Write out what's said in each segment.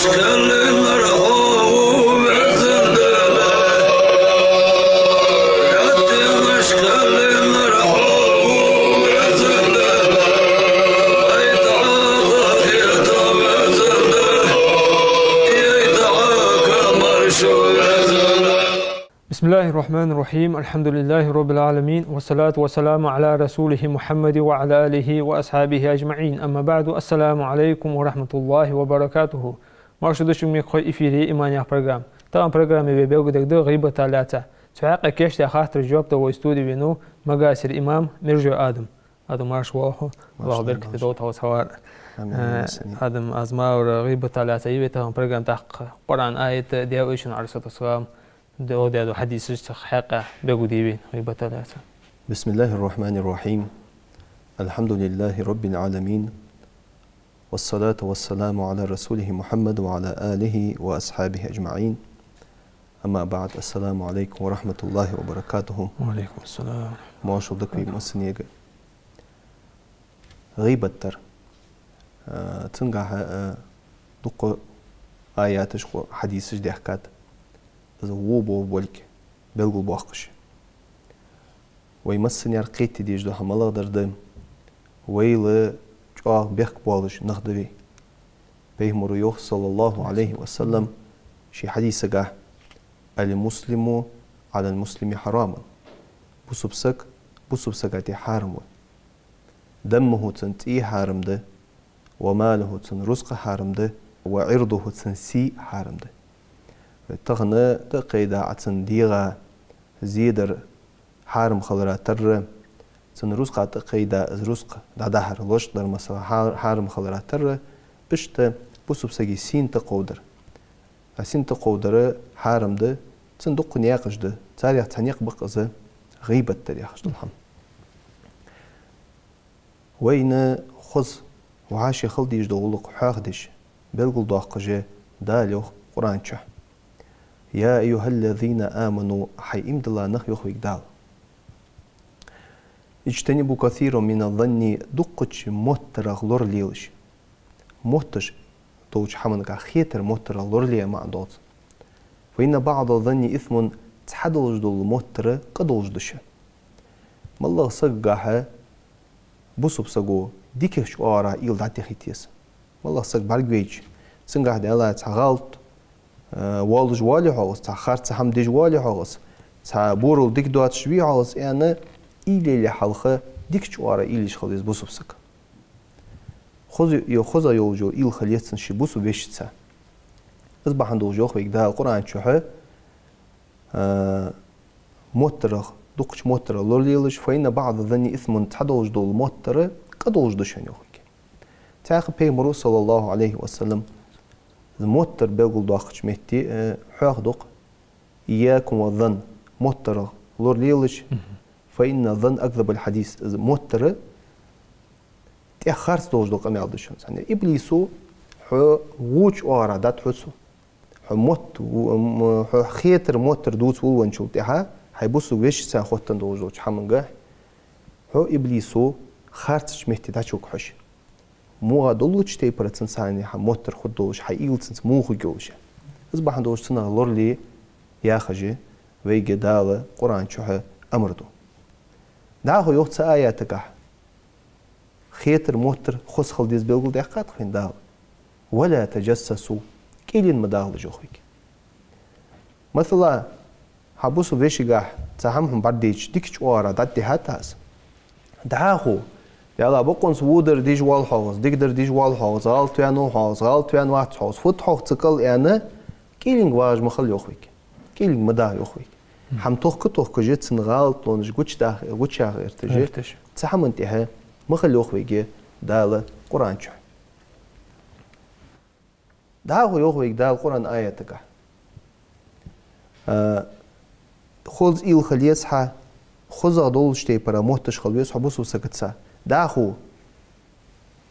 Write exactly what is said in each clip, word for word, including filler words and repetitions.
بسم الله الرحمن الرحيم. الحمد لله رب العالمين. والصلاة والسلام على رسوله محمد وعلى آله وأصحابه أجمعين. أما بعد. السلام عليكم ورحمة الله وبركاته. Марша доагӀалда шо, мехкахой, эфире «Иман» яха программа. Тахан программе вай белгалдергда гӀийбата лаьца. Цу хьакъехьа кийчдаь хаттарашта жоп дала вай студе венав Магасера имам Мержой Адам. Адам, марша воагӀалва хьо. Марша воагӀалва, АллахӀа беркате долда хьа ва цхьа вар. Амин. Э, Адам, аз ма аллара, гӀийбата лаьца я вай тахан программа, тӀаккха Къуръан аят, Даьла Элчан, Ӏалайхи ссалату вассалам, дӀаоттадаь дола хьадисаш, цу хьакъехьа белгалде вай гӀийбата лаьца. بسم الله الرحمن الرحيم. الحمد لله رب العالمين. والصلاة والسلام على رسوله محمد وعلى آله وأصحابه أجمعين. أما بعد. السلام عليكم ورحمة الله وبركاته. وعليكم السلام. Моаршал да вай массанега. ГӀийбат дар. Э, цунгахьа, э, дукха аяташ, хьадисаш даьхкад. Из во бола болга белгалбоаккхаш. Вай массане кхетаде дезаш дола хӀама малагӀа дар да? Вайла чӀоагӀа бехк боалаш нах да вай. Пайхамара йоах, صلى الله عليه وسلم, ший хьадисагахьа: «المسلم على المسلم حرام». Бусалба саг бусалба сага тӀа хьарам ва. «دمه», цун цӀий хьарам да, «وماله», цун рузкъа хьарам да, «وعرضه», цун сий хьарам да. Тахан дӀакхайда Ӏа цун дегӀа зе дар хьарам хилара тарра, цун рузкъа тӀакхайда, из рузкъа дӀадахьар, лочкъадар, масала, хьа-, хьарам хилара тарра, иштта бусалба сага сийна тӀакховдар. А сийна тӀакховдар хьарам да, цун дукха наькъаш да, царех цхьа никъ ба-кх из гӀийбат дар яхаш дола хӀама. Вайна хоза, вӀаши хила дезаш дола гӀулакх хьоахадеш, белгалдоаккхаш Дала йоах Къуръан чу: «يا أيها الذين آمنوا», хӀай иман дилла нах, йоах вайга Дала. «اجتنبوا كثيرا من الظن», дукхача моттарах лоралелаш. Мотташ долча хӀамангахьа хетар моттарах лорале маӀан долаш. «فإن بعض الظن إثم», цхьадолаш дола моттар къа долаш да шоана. МаллагӀа сагагахьа бусалба саго дикача оагӀорахьа уйла дӀатӀехийта еза. МаллагӀа саг бӀаргавайча, цунгахьа, Даьла, цхьа гӀалат, э, воаллаш воаллий-хьогӀ из, цхьа харц хӀама деш воаллий-хьогӀ из, цхьа борал дика доацаш вий-хьогӀ из, аьнна, уйла елале хьалха дикача оагӀорахьа уйла еш хила веза бусалба саг. Хоза, е хоза йолаш йола уйла хила еза цун ший бусалба вешийца. Из бахьан долаш йоах вайга Дала Къуръан чу, э, моттарах, дукхача моттарах лоралелаш, «فإن بعض الظن إثم», цхьадолаш дола моттар къа долаш да шоана, йоах вайга. Цхьаькха Пайхамара, صلى الله عليه وسلم, моттар белгалдоаккхача метте, э, хьоахаду-кх: «إياكم والظن», моттарах лоралелаш, «فإن الظن أكذب الحديث», из моттар тӀех харц долаш дола къамаьл да шоана. Цхьанне иблисо хьо воча оагӀорахьа дӀатӀахьу цо. Хьо мотт, в-, м-, хьо хетар моттар дувца волавенначул тӀехьагӀа, хьай бусалба вешийца хоттаденна долаш долча хӀамангахьа, хьо иблисо харцача метте дӀачуваккх хьо ше. Муха долча тайпара цунца хьа моттар хургдолаш, хьай уйла цунца муха хургйолаш. Из бахьан долаш цунах лорале яхаш вайга Дала Къуръан чу амар ду. ДӀахо йоах цу аятагахьа, хетар моттар хоза хила деза белгалдаьккхад-кх вайна Дала. «ولا تجسسوا», кӀийлен ма дагӀалаш, йоах вайга. Масала, хьа бусалба вешийгахьа цхьа хӀама хьона бӀаргадайча, дикача оагӀорахьа дӀатӀадихьад Ӏа из. ДӀахо, Даьла, бокъонца во дар деш воалл-хьогӀ из, дика дар деш воалл-хьогӀ из, гӀалат ваьннав-хьогӀ из, гӀалат ваьнна вац-хьогӀ из, фуд-хьогӀ цу кӀал, аьнна, кӀийлинг вагӀаш ма хила, йоах вайга. КӀийлинг ма дагӀа, йоах вайга. ХӀама тохка-тохкаш, цун гӀалатлонаш гучадах-, гучаяха гӀерташ, гӀерташ, цу хӀаман тӀехьа ма хила, йоах вайга Дала Къуръан чу. ДӀахо йоах вайга Дала Къуръан аятагахьа: а, хоза уйла хила еза хьа, хозагӀа долча тайпара мотташ хила веза хьо бусалба сагаца. ДӀахо,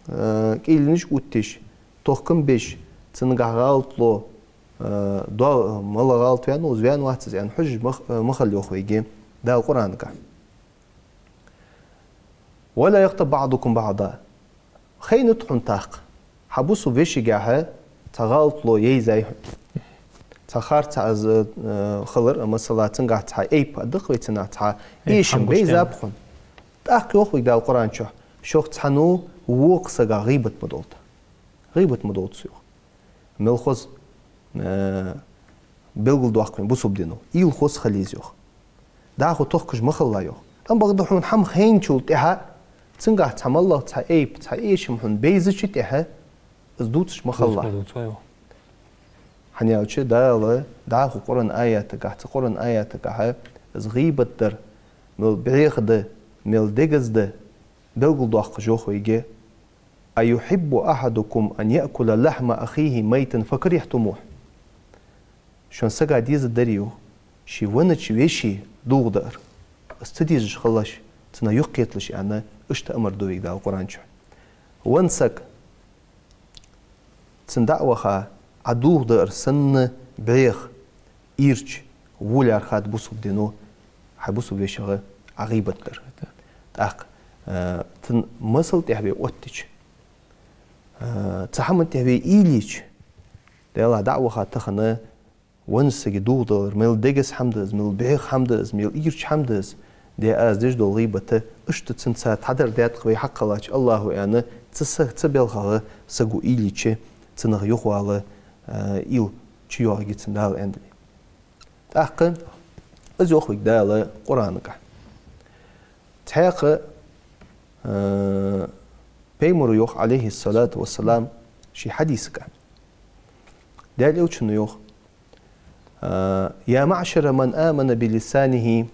а, кӀийланаш оттадеш, тохкам беш, цунгахьа гӀалатло, а, до-, мала гӀалат ваьннав из, ваьнна вац из, аьнна хьожаш ма х-, ма хила, йоах вайга Дала Къуръангахьа. «ولا يغتب بعضكم بعضا». Хайнад хьона тӀаккха хьа бусалба вешийгахьа Цхьа гӀалат ло ейзай хьона. Цхьа харц из, э, хилар, масала, цунгахь цхьа айп а да-кх вай, цунах цхьа эшам бейзаб хьона. ТӀаккха йоах вайга Дала Къуръан чу: шух цхьанне вокха сага гӀийбат ма долда. ГӀийбат ма долда цо, йоах. Мел хоза, э, белгалдоаккх вайна бусалба дино. Уйла хоза хила еза, йоах. ДӀахо тохкаш ма хилалахь, йоах. Амма бакъда хьона хӀама хайначул тӀехьагӀа, цунгахь цхьа моллагӀа цхьа айп, цхьа эшам хьона бейзачул тӀехьагӀа, из дувцаш ма хилалахь. ХӀана аьлча Дала дӀахо Къуръан аятагахь, цу Къуръан аятагахь из гӀийбат дар мел бӀеха да, мел дегаза да белгалдоаккхаш йоах вайга: «أيحب أحدكم أن يأكل لحم أخيه ميتا فكرهتموه». Шун сага дезаргдарий, йоах, ший веннача веший дулх даар? Из ца дезаш хилалаш, цунах юхакхеталаш, аьнна, иштта амар ду вайга Дала Къуръан чу. Венна саг, цунна дӀа а ваха, Ӏа дулх даар санна бӀеха, ийрча, во лаьрхӀад бусалба дино хьай бусалба вешийга Ӏа гӀийбат дар. ТӀаккха, э, цун масал тӀехьа вай оттадича, э, цу хӀаман тӀехьа вай уйла йича, Даьлах дӀа а ваха, тахан веннача сага дулх далар мел дегаза хӀама да из, мел бӀеха хӀама да из, мел ийрча хӀама да из, де аз деш дола гӀийбат, иштта цунца цхьадар даьд-кх вай хьакхаллача АллахӀо, аьнна, цу са-, цу белхагӀа саго уйла йича, цунах юхавала, э, уйла чуйоагӀаргья цунна Дала, аьнна дале. ТӀаккха из йоах вайга Дала Къуръанагахь. Цхьаькха, э, Пайхамаро йоах, Ӏалайхи ссалату вассалам, ший хьадисагахь. Даьла Элчано йоах: «يا معشر من آمن بلسانه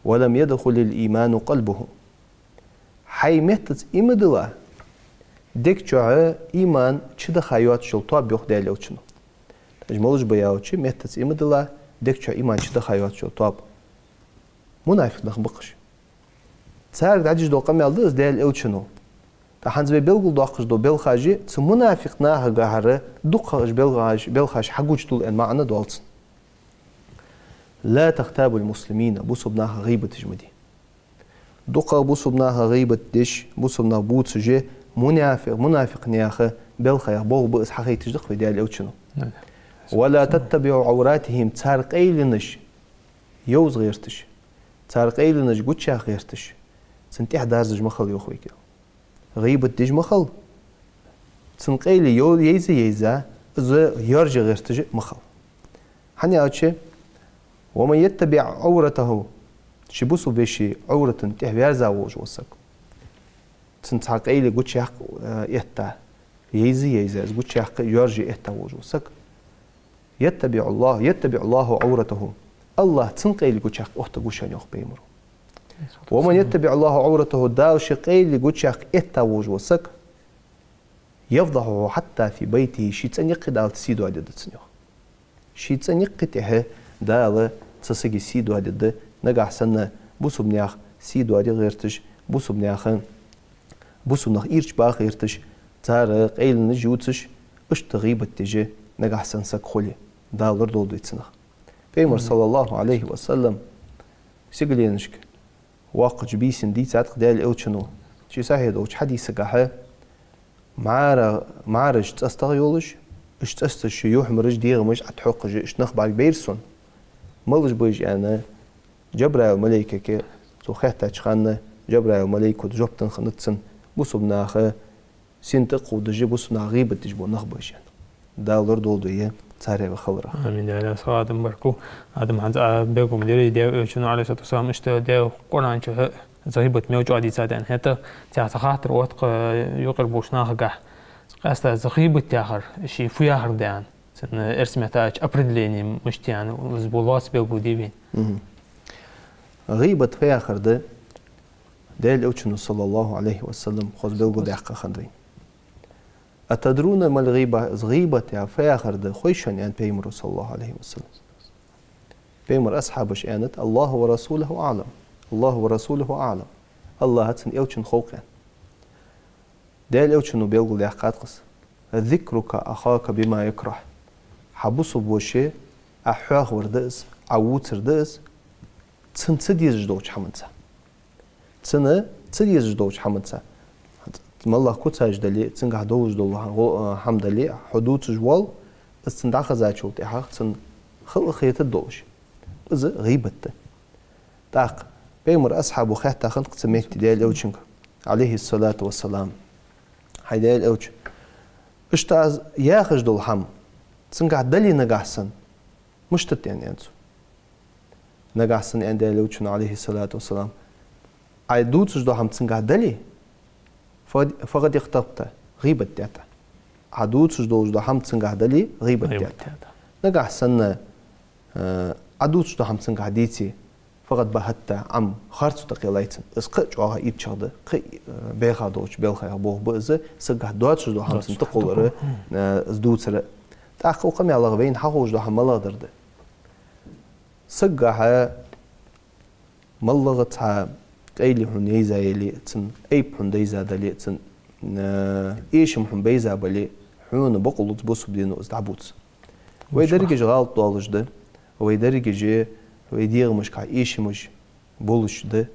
ولم يدخل الإيمان قلبه». Хьай меттаца иман дилла, дег чу иман чудаха йоацаш йола тоаба, йоах Даьла Элчано. Уж малаш ба аьлча, меттаца иман дилла, дег чу иман чудаха йоацаш йола тоаба мунафикъ нах ба-кх уж. Царга дӀадеш дола къамаьл да из Даьла Элчано. ТӀаккха хӀанз вай белгалдоаккхаш дола белхаш, цу мунафикъ нахагахьара дукхагӀа уж белхаш, белхаш хьагучадоал аьнна маӀан да цун. «لا تغتابوا المسلمين», бусалба наха гӀийбаташ ма де. ДукхагӀа бусалба наха гӀийбат деш, бусалба нах бувцаш, мунафикъ, мунафикъ наьха белхех болх ба из хьахайташ да-кх вай Даьла Элчано. «ولا تتبعوا عوراتهم», цар къайленаш йовза гӀерташ, цар къайленаш гучаяккха гӀерташ, цунна тӀехьа дерзаш ма хила, йоах вайга. ГӀийбат деш ма хила. Цун къайле йо-, йовза-йовза, из йоаржа гӀерташ ма хила. ХӀана аьлча: «ومن يتبع عورته», ший бусалба веший Ӏовратана тӀехьа ваьза волаш вола саг. Цун цхьа къайле гучаяккха, э, этта, йовза-йовза, из гучаяккха, йоаржа этта волаш вола саг. «يتبع الله، يتبع الله عورته». АллахӀ цун къайле гучаяккха оттаргва шоана, йоах Пайхамаро. «ومن يتبع الله عورته», Дала ший къайле гучаяккха этта волаш вола саг, «يفضحه حتى في بيته», ший цӀен юкъе Дала сий доадергда цун, йоах. Ший цӀен юкъе тӀехьа Дала цу сага сий доадергда, нагахьа санна бусалба наьха сий доаде гӀерташ, бусалба наьха, бусалба нах ийрча баха гӀерташ, цар къайленаш ювцаш, иштта гӀийбат деш нагахьа санна саг хуле, Дала лорадолда вай цунах. Пайхамар, саллаллахӀу Ӏалайхи ва саллам, сигаленашка воаккхача бийсан дийцад-кх Даьла Элчано ший сахьихь долча хьадисагахь: «МӀара-, мӀараш цӀастагӀа йолаш, уж цӀасташ шоай юхьмараш, дегӀамаш Ӏотхьокхаш, иштта нах бӀаргабайра сона. Малаш ба уж?» — аьнна, Джабраил малейкага цо хаьттача хана, Джабраил малейко жоп денна хиннад цунна: «Бусалба наха сина тӀакхувдаш, бусалба наха гӀийбат деш бола нах ба уж», — аьнна. Дала лорадолда вай царех вай хиларах. Амин. Даьла салам баркал. Адам хӀанз а бегум дери, Даьла Элчано, Ӏалайхи ссалату вассалам, иштта Даьла Къуръан чу из гӀийбат мел чӀоагӀа дийцад аьнна. ХӀаьта цхьа хаттар отт-кх юкъера болча нахагахь: къаьстта из гӀийбат яхар, ший фу яхар да аьнна. Цун эрсий меттала аьлча определени мишта я аьнна, из бо лоаца белгалде вайна. Мгм. ГӀийбат фу яхар да, Даьла Элчано, саллаллахӀу Ӏалайхи ва саллам, хоза белгалдаьккха хиннад вайна. «أتدرون ما الغيبة؟» Из гӀийбат яхар фу яхар да хой шоана, аьннад Пайхамаро, саллаллахӀу Ӏалайхи ва саллам. Пайхамара асхьабаша аьннад: «الله ورسوله أعلم. الله ورسوله أعلم». АллахӀа а, цун Элчана а хов-кх, аьнна. Даьла Элчано белгалдаьккхад-кх из: «ذكرك أخاك بما يكره». Хьа бусалба воша Ӏа хьоахавар да из, Ӏа вувцар да из, цунна ца дезаш долча хӀаманца. Цунна ца дезаш долча хӀаманца. МоллагӀа куцаш дале, цунгахь долаш дола хӀама дале, хьо дувцаш воал, из цунна дӀахезачул тӀехьагӀа цунна хала хетаргдолаш. Из гӀийбат да. ТӀаккха Пайхамара асхьабо хаьттад хӀанз цу метте Даьла Элчанга, Ӏалайхи ссалату вассалам: «ХӀай Даьла Элча, иштта аз яхаш дола хӀама цунгахь дале нагахьа санна, мишта да?» — аьнна, аьннад цо. Нагахьа санна, аьннад Даьла Элчано, Ӏалайхи ссалату вассалам, Ӏа дувцаш дола хӀама цунгахь дале, фа-, факъад игътабта, гӀийбат даьд Ӏа. Ӏа дувцаш долаш дола хӀама цунгахь дале, гӀийбат даьд Ӏа. Нагахьа санна, э, Ӏа дувцаш дола хӀама цунгахь деце, факъад багӀатта, Ӏам харцо тӀакхеллай цунна. Из кхы а чӀоагӀа ийрчагӀа да, кхы а, э, бӀеха долча белхаех болх ба из, сагагахь доацаш дола хӀама цунна тӀакхоллар, э, из дувцар. ТӀаккха укх къамаьлах вайна хьаховш дола хӀама малагӀа дар да? Сагагахь моллагӀа цхьа къайле хьона йайза яле а цунна, айп хьона дайза дале а цунна, э, эшам хьона байза бале а, хьона бокъонца бусалба дино из дӀабувца. Вай дерригаш гӀалат долаш да, вай дерригаш вай дегӀамашкахь эшамаш болаш да.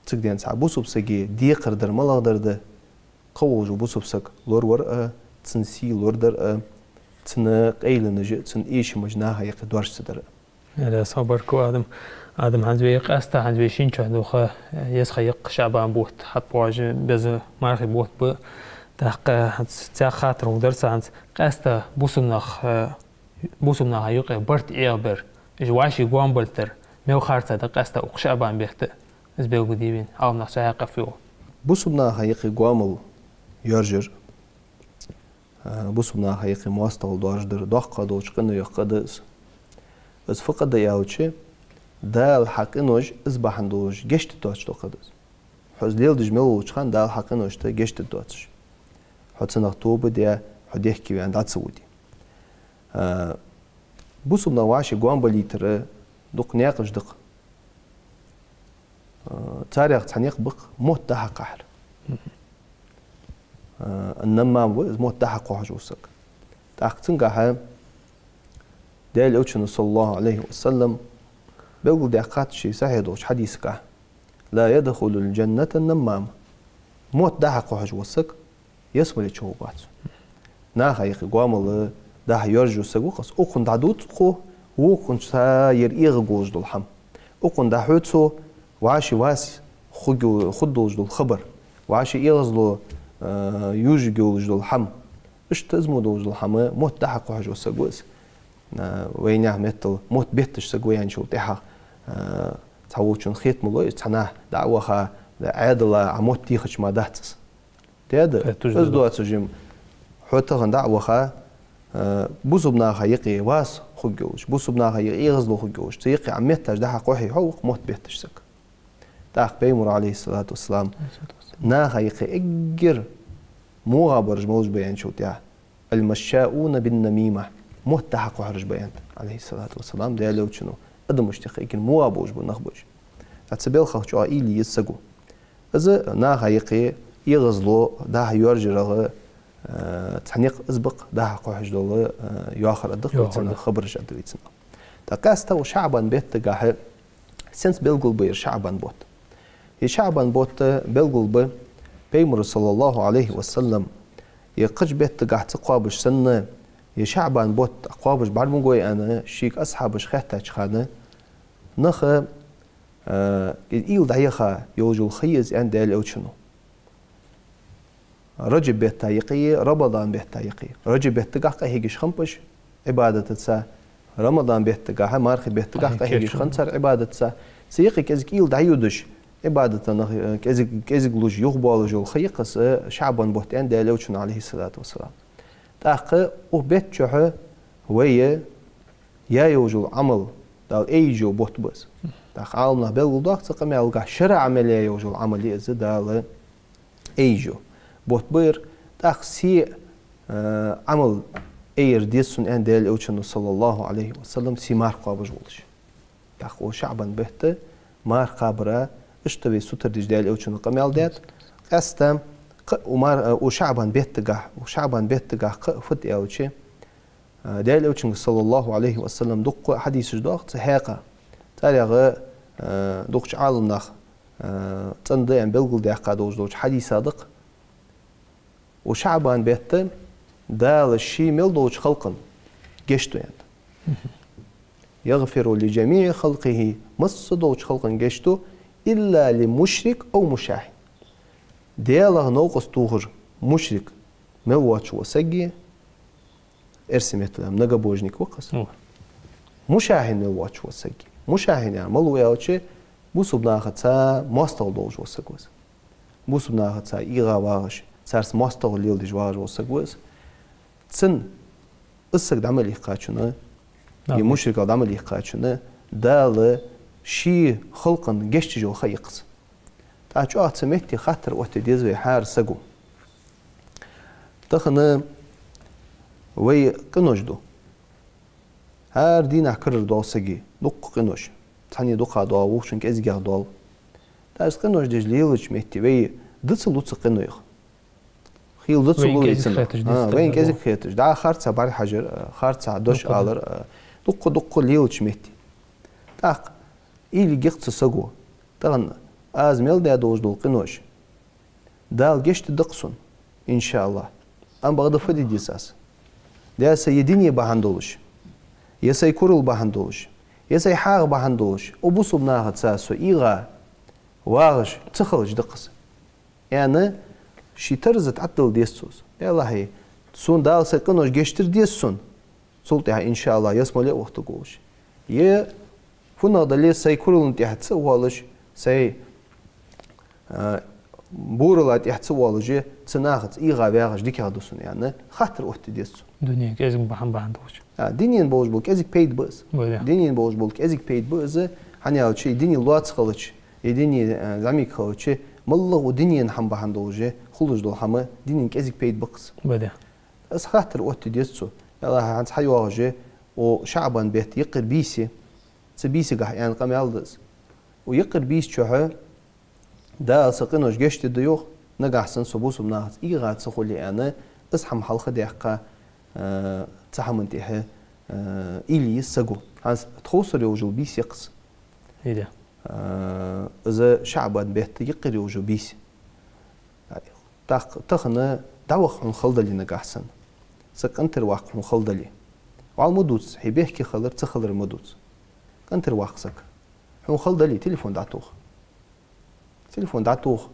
Цига денз цхьа бусалба сага декхар дар малагӀа дар да? Кхы волаш вола бусалба саг лоравар а, цун сий лорадар а, цун къайленаш а, цун эшамаш наха юкъе доаржадаьдар а. Даьла салам-баркал, Адам. Адам, хӀанз вай къаьстта, хӀанз вай шин чу дувха, еза ха я-кх ШаӀбан бутт, хьатӀабоагӀаш беза мархий бутт ба. ТӀаккха хӀанз цхьа хаттар хургдар са хӀанз: къаьстта бусалба нах, э, бусалба наха юкъе барт Ӏехабар, уж вӀаший гоама балийтар мел харцахьа да къаьстта укх ШаӀбан бетта, из белгалде вайна, Ӏаламнаха цу хьакъехьа фу йоах? Бусалба наха юкъе гоамал йоаржар, а, бусалба наха юкъе моастагӀал доаржадар доккха долча къиноех къа да из. Из фу къа да аьлча, Дала хьа къинош из бахьан долаш гешт дергдоацаш дола къа да из. Хьо из леладеш мел волча хана Дала хьа къиношта гешт дергдоацаш. Хьо цунах тоба даь, хьо дехке ваьнна дӀа ца воде. А, бусалба нах вӀаший гоама балийтара дукха наькъаш да-кх. А, царех цхьа никъ ба-кх мотт дӀа-хьа кхахьар. А, ан-наммам ва из, мотт дӀа-хьа кхухьаш вола саг. ТӀаккха цунгахьа Даьла Элчано, саллаллахӀу Ӏалайхи ва саллам, белгалдаьккхад ший сахьихь долча хьадисагахь: «لا يدخل الجنة النمام». Мотт дӀа-хьа кхухьаш вола саг ялсмале чу гӀоргвац. Наха юкъе гоамал дӀа-хьа йоаржаш вола саг ва-кх из. Укхунна дӀадувц цо вокхунца ер эгӀаргволаш дола хӀама. Укхунна дӀахьу цо вӀаший вас хургйо-, хургдолаш дола хабар, вӀаший эгӀазло, э, южаргйолаш дола хӀама. Иштта из мо долаш дола хӀама, мотт дӀа-хьа кхухьаш вола саг ва из. Э, вайнаьха меттала мотт бетташ саг ва аьнначул тӀехьагӀа, э, цхьаволчунна хетам лу из, цхьаннахьа дӀа а ваха, Ӏаьдала, Ӏа мотт дехача мара дац из. Даьда, из доацаш жим. Хьо тахан дӀа а ваха, э, бусалба наха юкъе вас хургйолаш, бусалба наха юкъе эгӀазло хургйолаш, цу юкъе Ӏа метташ дӀа-хьа кхухье хьо, укх мотт бетташ саг. ТӀаккха Пайхамара, Ӏалайхи ссалату вассалам, наха юкъе эггара мугӀа бараш малаш ба аьнначул тӀехьагӀа: «المشاؤون بالنميمة». Мотт дӀа-хьа кхухьараш ба аьннад, Ӏалайхи ссалату вассалам, Даьла Элчано. Адамашта юкъе эггара мугӀа болаш ба нах ба уж. ТӀаккха цу белхах чӀоагӀа уйла е еза саго. Из наха юкъе эгӀазло дӀа-хьа йоаржарах, э, цхьа никъ из ба-кх дӀа-хьа кхухьаш дола, э, йоахар а да-кх вай цунах, хабараш а да вай цунах. ТӀаккха къаьстта укх ШаӀбан беттагахьа сенца белгалбаьр ШаӀбан бутт? Ер ШаӀбан бутт белгалбаь Пайхамара, саллаллахӀу Ӏалайхи ва саллам, ер кхыча беттагахьа ца кхоабаш санна, ер ШаӀбан бутт кхоабаш бӀаргагой аьнна, шийга асхьабаша хаьттача хана, наха, э, из уйла дӀаяха йолаш йола ха я из, аьннад Даьла Элчано. Раджаб бетта юкъе, Рамадан бетта юкъе. Раджаб беттагахьа къахьегаш хиннаб уж Ӏибадатаца, Рамадан беттагахьа, мархий беттагахьа къахьегаш хиннад цар Ӏибадатаца. Цу юкъе кӀезига уйла дӀайодаш, Ӏибадата нах, э, кӀезиг-, кӀезиглуш, юхабоалаш йола ха я-кх из, э, ШаӀбан бутт, аьннад Даьла Элчано, Ӏалайхи ссалату вассалам. ТӀаккха укх бетта чухь вай яь йолаш йола Ӏамал Дала айеш йола бутт ба из. ТӀаккха Ӏаламнаха белгалдоаккх цу къамаьлагахьа, шарӀан мел яь йолаш йола Ӏамал я из Дала айеш йола бутт ба ер. ТӀаккха се, э, Ӏамал айяр деза сона, аьннад Даьла Элчано, саллаллахӀу Ӏалайхи ва саллам, се марха кхоабаш волаш. ТӀаккха укх ШаӀбан бетта марха кхабара иштта вай сутара деш Даьла Элчано къамаьл даьд. Къаьстта кхы а укх мар-, э, укх ШаӀбан беттагахьа, укх ШаӀбан беттагахьа кхы а фуд аьлча, э, Даьла Элчанга, саллаллахӀу Ӏалайхи ва саллам, дуккха хьадисаш доагӀа цу хьакъехьа. Царех, э, дукхача Ӏаламнаха, э, цӀена да аьнна белгалдаьккха долаш долча хьадисах да-кх: Укх ШаӀбан бетта Дала ший мел долча халкъа гешт ду аьннад. يغفر لجميع خلقه, масса долча халкъа гешт ду, إلا لمشرك أو مشاحن. Даьлах новкъост тохаш мушрик мел воацаш вола саг, эрсий меттала аьлча многобожник ва-кх из. О. Мушахьин мел воацаш вола саг. Мушахьин яхар малув аьлча, бусалба нахаца моастагӀал долаш вола саг ва из. Бусалба нахаца ийгӀа вагӀаш, царца моастагӀал леладеш вагӀаш вола саг ва из. Цунна, из саг дӀа мел ийккхачунна, е мушрикал дӀа мел ийккхачунна, Дала ший халкъа гешт деш йола ха я-кх из. ТӀаккха чӀоагӀа цу метте хаттар оттаде деза вай хӀара саго. Тахан вай къинош ду. ХӀара дийнахьа карара доал сага дукха къинош. Цхьанне дукха доал, вокхарна кӀезигагӀа доал. ТӀаккха из къинош деш лелача метте вай дицлу цу къинойх? Хийла дицлу вай цунах? Вайна кӀезига хеташ, дӀа харцахьа бӀарахьажар, харцахьа дош алар, дукха-дукха лелача метте. ТӀаккха уйла йий-кх цу саго. Тахан аз мел даь долаш дола къинош Дала гешт дергда-кх сона, иншааллахӀ. Амма бакъда фу де деза аз? Даьра са е дине бахьан долаш, е сай курал бахьан долаш, е сай хьагӀ бахьан долаш, укх бусалба нахаца со ийгӀа вагӀаш ца хилча да-кх из, аьнна, ший тараз тӀадилла деза цо из. Валлахьи, сона Дала сай къинош гешт дергда деза сона. Цул тӀехьагӀа, иншааллахӀ, ялсмале а вахийтаргволаш. Е фуннагӀа дале а сай курала тӀехьа ца воалаш, сай, а, бурала тӀехьа ца воалаш, цу нахаца ийгӀа вагӀаш дикагӀа да сона, аьнна, хаттар оттаде деза цо. Дунен кӀезига бахьан, бахьан долаш. А, дунен болаш бола кӀезига пайда ба из. Бада. Дунен болаш бола кӀезига пайда ба из, хӀана аьлча, из дуне лоаца хилча, из дуне, а, зӀамига хилча, моллагӀа укх дунен хӀама бахьан долаш хулаш дола хӀама дунен кӀезига пайда ба-кх из. Бада. Из хаттар оттаде деза цо. Валлахьи, хӀанз хьайоагӀаш я укх ШаӀбан бетта юкъера бийса, цу бийсагахьа аьнна къамаьл да из. Укх юкъера бийса чухь Дала са къинош гешт дергда йоах, нагахьа санна со бусалба нахаца ийгӀа ца хуле, аьнна, из хӀама хьалха даьккха, а, цу хӀаман тӀехьа, а, уйла е саго. ХӀанз тховсара йолаш йола бийса я-кх из. Иде. А, из ШаӀбан бетта юкъера йолаш йола бийса. ТӀаккха тахан дӀаваха хьона хала дале нагахьа санна, саг къинтӀера ваккха хьона хала дале, вӀалла ма дувца, хье бехке хилар, ца хилар ма дувца. КъинтӀера ваккха саг. Хьона хала дале, телефон дӀатоха. Телефон дӀатоха.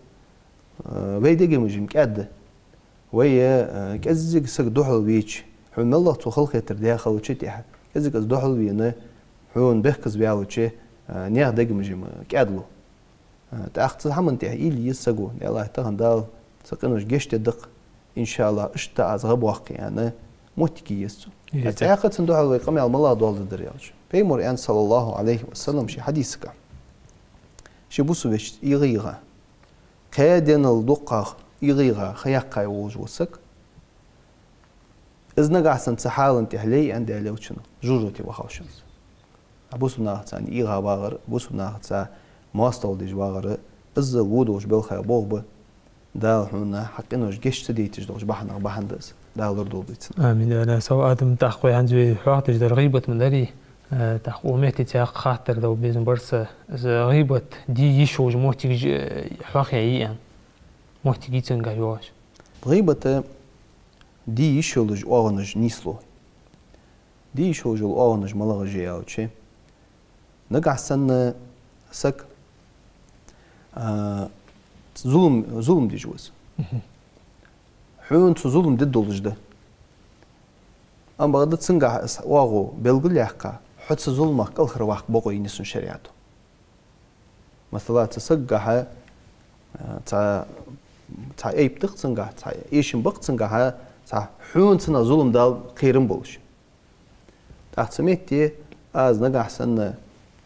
Э, вай дегамаш-м кӀаьда. Вай, э, кӀезига саг духьалвеча, хьона мел цо халахетар даь хилча тӀехьа, кӀезига из духьалвена, хьона бехказа ваьлча, э, наьха дегамаш-м кӀаьдлу. А, тӀаккха цу хӀаман тӀехьа уйла е саго, валлахьи, тахан Дала са къинош гешт дергда-кх, иншааллахӀ, иштта аз гӀа боаккх, аьнна, моттиг е еза цо. Е еза. ТӀаккха цун духьала вай къамаьл малагӀа доаладергдар аьлча, Пайхамара аьннад, саллаллахӀу Ӏалайхи ва саллам, ший хьадисагахьа: ший бусалба вешийца ийгӀа йийгӀа, кхаь денал дукхагӀа ийгӀа йийгӀа ха яьккхай волаш вола саг, из нагахьа санна цу хьала тӀехьа лай аьнна Даьла Элчано, жожагӀате вахав шоана из. Бусалба нахаца ийгӀа вагӀар, бусалба нахаца моастагӀал деш вагӀар, иззал во долаш балхай болх ба, Дала хьона хьа къинош гешт ца дайташ долча бахьанех бахьан да из. Дала лорадолда вай цунах. Амин. Даьла сов, Адам, тӀаккха вай хӀанз вай хьоахадеш дар гӀийбат ма дарий. Э, тӀаккха укх метте цхьаькха хаттар да безам бар са. Из гӀийбат де йиш йолаш моттигаш, э, хьоахаяьй аьнна. Моттиг йий цунгахьа йоагӀаш? ГӀийбат де йиш йолаш оагӀонаш нийслу. Де йиш йолаш йола оагӀонаш малагӀаш я аьлча, нагахьа санна саг, а, зулам, зулам деш ва из. Мгм. Хьона цо зулам дергдолаш да. Амма бакъда цунгахьа из оагӀув белгалъяьккха, хьо цу зуламах кӀалхарваккха бокъо йий цун шариӀато. Масала, цу сагагахьа, а, цхьа, цхьа айп да-кх цунгахьа, цхьа эшам ба-кх цунгахьа, цхьа хьона цунах зулам дала кхерам болаш. ТӀаккха цу метте аз нагахьа санна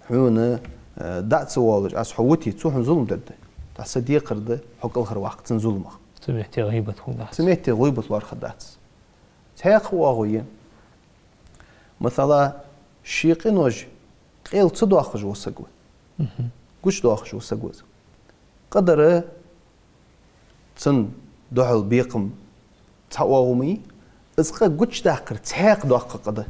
хьона, а, дӀа ца воалаш, аз хьо вите, цо хьона зулам дергда. ТӀаккха са декхар да хьо кӀалхарваккха цун зуламах. Цу метте гӀийбат хул дац. Цу метте гӀийбат лоархӀаргдац. Цхьаькха оагӀув я. Масала, ший къинош къайла ца доаккхаш вола саг ва. Мгм. Гучадоаккхаш вола саг ва из. Къа дар цун духьал бекхам цхьа оагӀув ма йий, из къа гучадаккхар цхьаькха доккха къа да.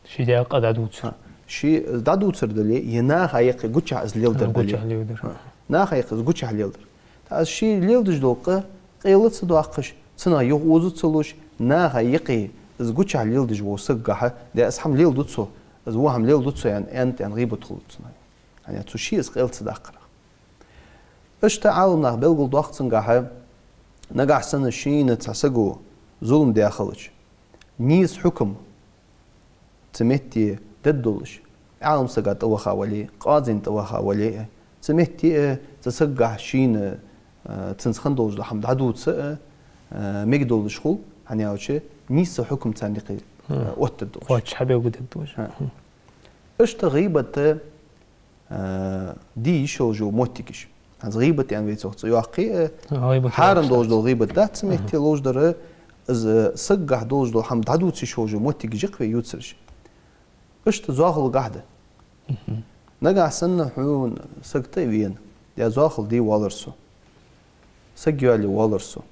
Ший даь къа дӀадувцар. ХӀа. Ший дӀадувцар дале, е наха юкъе гучахь из леладар дале. Гучахь леладар. ХӀа. Наха юкъе из гучахь леладар. ТӀаккха из ший леладеш дола къа къайла ца доаккхаш, Цунах юха оза ца луш, наха юкъе из гучахь леладеш вола сагагахьа, де, из хӀама леладу цо, из во хӀама леладу цо, аьнна, аьнна, аьнна гӀийбат хул цунах. ХӀана аьлча цо ше из къел ца даккхарах. Иштта Ӏаламнаха белгалдоаккх цунгахьа, нагахьа санна шийна цхьа саго зулам даь хилча, нийса хьукам цу метте дергдолаш, Ӏаламсага тӀаваха вале, къазина тӀаваха вале, цу метте а, цу сагагахьа шийна, а, цунца хинна долаш дола хӀама дӀадувца а, а, мегадолаш хул, хӀана аьлча нийса хьукам царна юкъе, а, оттаргдолаш. Кхоачаш хьабелгалдергдолаш. ХӀа. Иштта гӀийбат а, а, де йиш йолаш йола моттигаш. ХӀанз гӀийбат аьнна вай цох цӀи йоаккхе а, хьарам долаш дола гӀийбат дац цу метте ловш дар, из сагагахьа долаш дола хӀама дӀадувца йиш йолаш йола моттигаш я-кх вай ювцараш. Иштта зоахалгахьа да. Нагахьа санна хьона саг тӀа а вена, е зоахал де воаллар со, саг йоалае воаллар со,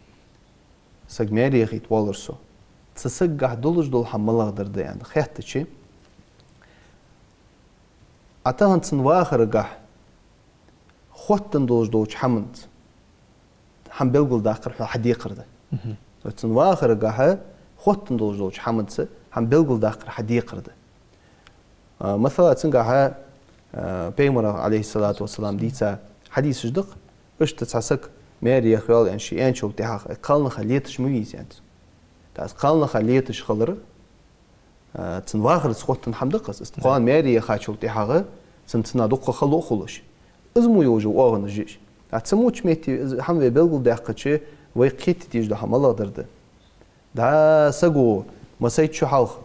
саг маьре яхийта воаллар со, цу сагагахьа долаш дола хӀама малагӀдар да аьнна хаьттача, Ӏа тахан цун вахарагахьа хоттаденна долаш долча хӀаманца хӀама белгалдаккхар хьо хьадекхар да. Цун вахарагахьа хоттаденна долаш долча хӀаманца хӀама белгалдаккхар хьадекхар да. А, масала, цунгахьа, а, Пайхамара, Ӏалайхи ссалату вассалам, дийца хьадисаш да-кх, иштта цхьа саг маьре яха йоал аьнна ше аьнначул тӀехьагӀа кхалнаха леташ ма вий из аьнна цо. ТӀаккха из кхалнаха леташ хилар, а, цун вахарца хоттаденна хӀама да-кх из. Иштта кхалнах маьре яхачул тӀехьагӀа цун цунах дукха хало а хулаш, из мо йолаш я оагӀонаш я уж. ТӀаккха цу моча метте из хӀама вай белгалдаьккхача, вай кхетаде дезаш дола хӀама малагӀдар да? ДӀа саго массайтта шу хьалха,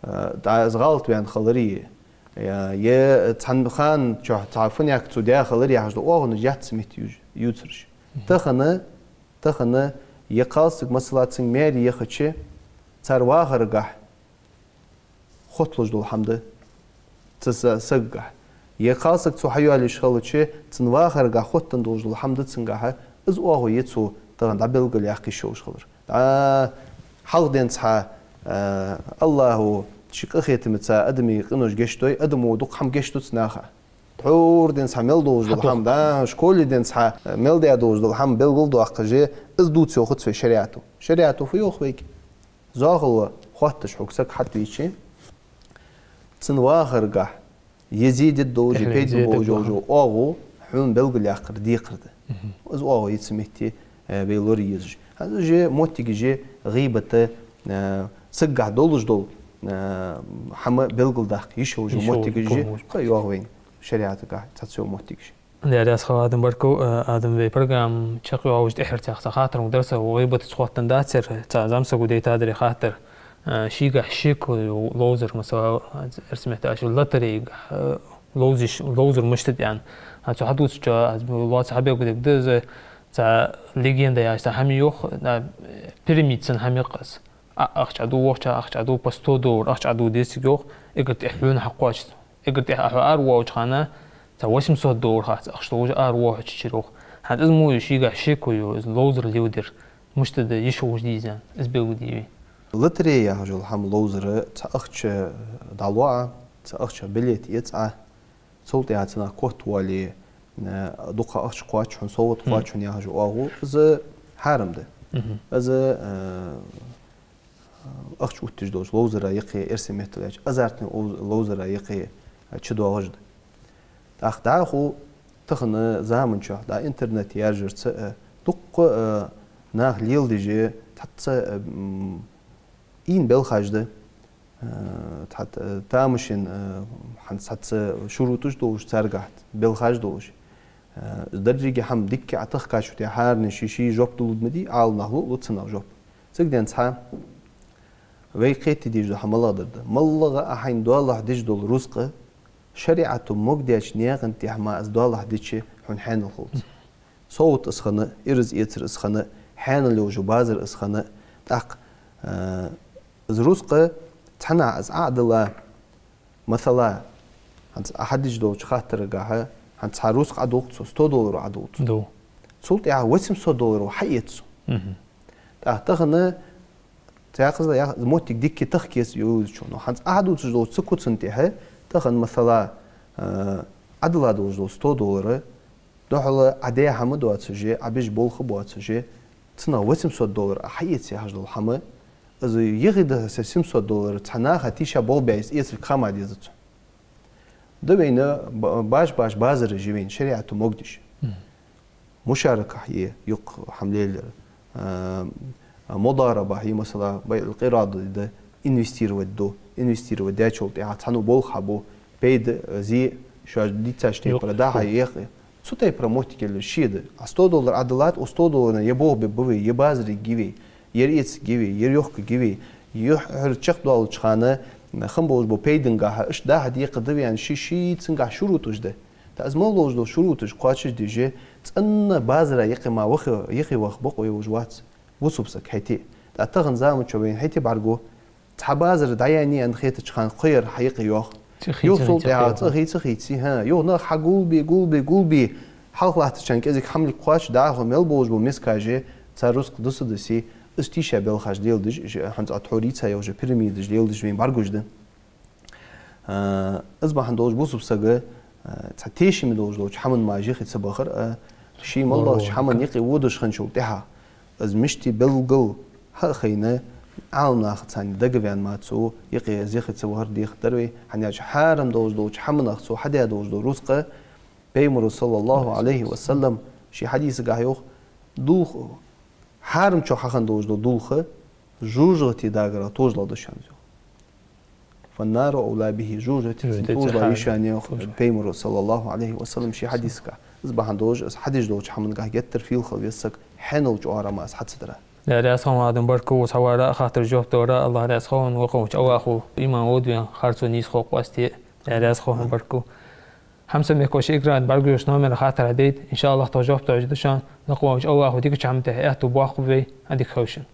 а, дӀа из гӀалат ваьнна хилари, е, е цхьан хана чухь цхьа фуннагӀа цо даь хилари яхаш дола оагӀонаш яц цу метте ювц-, ювцараш. Тахан, тахан е кхалсаг, масала, цунга маьре яхача, цар вахарагахьа хотталуш дола хӀама да цу са-, сагагахьа. Е кхалсаг цо хьайоалаеш хилча, цун вахарагахьа хоттаденна долаш дола хӀама да цунгахьа, из оагӀув я цо тахан дӀабелгалъяккха йиш йолаш хилар. ДӀа хьалха денз хьа, а, АллахӀа ший къахетамца адамий къинош гешт дой, адамо дукха хӀама гешт ду цунах. Тхьовра денз хьа мел долаш дола хӀама, да, школе денз хьа мел даь долаш дола хӀама белгалдоаккхаш, из дувца йоахац вай шариӀато. ШариӀато фу йоах вайга? Зоахал хотташ хьога саг хьатӀавеча, цун вахарагахьа е зе дергдолаш, е пайдана болаш йола оагӀув хьона белгалъяккхар декхар да. Из оагӀув я цу метте, э, вай лорае езаш. ХӀанз уж моттигаш я гӀийбата, э, сагагахьа долаш дола, э, хӀама белгалдаккха йиш йолаш йола моттигаш я, кхы а йоагӀа вайна шариӀатагахьа цхьацца йола моттигаш. Даьла раьза хилва, Адам, баркал, э, Адам, вай программа чакхйоалаш тӀеххьарча цхьа хатар дар са, гӀийбатаца хоттаденна дацар, цхьа зӀамсаго дайтадар хатар, э, шийгахьа шеко йола ловзар, масала, эрсий меттала аьлча, лотерейгахьа, э, ловзаш, ловзар мишта да аьнна. А цо хьадувцача, аз лоаца хьабелгалдергда из, цхьа легенда яхаш цхьа хӀама йоах, а, пирамида санна хӀама я-кх из. А, ахча Ӏаду, вокхача ахча Ӏаду, по сто доллар ахча Ӏаду деза цига йоах, эггара тӀехьа хьона хьакхоач. Эггара тӀехьа хьо аравоагӀача хана, цхьа восемьсот доллар хац ахча долаш аравоагӀача чура йоах. ХӀанз из мо я шийгахьа шеко йола, из ловзар леладер, мишта да йиш йолаш дий из, из белгалде вай. Лотерея яхаш йола хӀама ловзар, цхьа ахча дӀалу Ӏа, цхьа ахчах билет эц Ӏа, цул тӀехьа цунах котвоале, э, дукха ахча кхоач хьона, совгӀат кхоач хьона яхаш йола оагӀув, из хьарам да. Из, э, ахча оттадеш долча ловзара юкъе, эрсий меттала аьлча, азартни лов-, ловзара юкъе, э, чудоагӀаш да. ТӀаккха дӀахо тахан заман чухь, дӀа интернет яржарца, э, дукха, э, наха леладеш, цхьацца, э, м, ийна белхаш да, э, цхьа, э, тамашийна, э, хӀанз цхьацца шуруташ долаш, царгахьа белхаш долаш. Э, деррига хӀама дикка Ӏа тахкача, тӀехьарна ший-ший жоп лургда ма дий, Ӏаламнаха лу а лу цунах жоп. Цига денз хьа вай кхетаде дезаш дола хӀама малагӀдар да? МалагӀа а хьайна доалахьа деш дола рузкъа, шариӀато могадеча наькъа тӀа мара из доалахьа дича, хьона хьаьнал хул цох. СовгӀат из хинна, ираз эцар из хинна, хьаьнал йолаш йола базар из хинна, тӀаккха, э, из рузкъа цхьаннахьа из Ӏо а дилла, масала, хӀанз Ӏа хьадеш долча хаттарагахьа, хӀанз цхьа рузкъа Ӏодулх цо, сто доллар Ӏодулх цо. Цул тӀехьа восемьсот доллар хьаэц цо. ТӀаккха тахан цхьаькхаза яха моттиг дикка тахка еза йолча, но хӀанз Ӏа хьадувцаш долча цу куцан тӀехьа, тахан, масала, э, Ӏодилла долаш дола сто доллар, духхьал Ӏа даь хӀама доацаш, Ӏа беш болх боацаш, Цунах восемьсот доллар а хьаэца яхаш дола хӀама, из юхедиса семьсот доллар цхьан наха тийша болх бе из эцалга хӀама деза цо. Да вайна ба-, баш-баш базараш я вайна шариӀато могадеш. Мушаракахь я юкъ хӀама лелаяр. А, а, мударабахь я, масала, байӀул къирад да, инвестировать ду, инвестировать даьчул тӀехьагӀа цхьанне болх хьабу, пайда, зе, шоаш дийцача тайпара дӀа-хьа яхе. Цу тайпара моттиг ялар ше да. А сто доллар Ӏадиллад, укх сто долларах е болх бергба вай, е базар ергья вай, ер эцаргья вай, ер йохкаргья вай, юххьара чакхдоалача хана хинна болаш бола пайдагахьа, иштта дӀа-хьа декхаргда вай аьнна, ший-ший цунгахьа шуруташ да. ТӀаккха из мел долаш дола шуруташ кхоачашдеш, цӀенна базара юкъе ма вахе, юхе ваха бокъо йолаш вац бусалба саг хӀаьта а. ТӀаккха тахан заман чу вайна хӀаьта а бӀаргагу, цхьа базар дӀаяьннай аьнна хетача хана кхоъ яр хьа юкъе йоах. Юха цул тӀехьагӀа цӀа хийца, хийца, хӀа, юха нах хьагулбе, гулбе, гулбе, хьалха латтачарна кӀезига хӀама ликкхача, дӀахо мел болаш бола мискаш, цар рузкъа дусадисе, из тийша белхаш леладеш, хӀанз тхьовра йийца йола пирамидаш леладеш вайна бӀаргагуш да. А, из бахьан долаш бусалба сага, а, цхьа тешаме долаш долча хӀаман мара юхе ца бахар, а, ше мел долча хӀаман юкъе водаш хинначул тӀехьагӀа, из мишта белггала хьа а хайна, Ӏаламнаха царна дагаваьнна ма цо юкъе из юхе ца вахар дехар дар вай, хӀана аьлча хьарам долаш долча хӀаманах цо хьадаь долаш дола рузкъа, Пайхамара, саллаллахӀу Ӏалайхи ва саллам, ший хьадисагахьа йоах, дулх-, хьарамчох хьахинна долаш дола дулх жожагӀатен дагарах товжалуш да шоана, йоах. فالنار أولى به, жожагӀате цунна товжалуш я шоана, йоах Пайхамара, саллаллахӀу Ӏалайхи ва саллам, ший хьадисагахьа. Из бахьан долаш, из хьадеш долча хӀамангахьа геттара фийла хила веза саг, хьанал чӀоагӀа ма из хьацадара. Даьла раьза хилва хьона, Адам, баркал хьа цхьа вар а хаттарашта жоп даларах. АллахӀ раьза хилва хьона, вокхаволча АллахӀа иман водвен харцо нийсхо къоастае. Даьла раьза хилва хьона, баркал. Хьамсара мехкахой, шоай экрана бӀаргагуш йолча номера хаттар хьадайта, иншааллахӀ, тхо жоп дойта да шоана, лакхаволча АллахӀа дикача хӀаман тӀа аьттув боаккхаргба вай, Ӏадика хийла шун.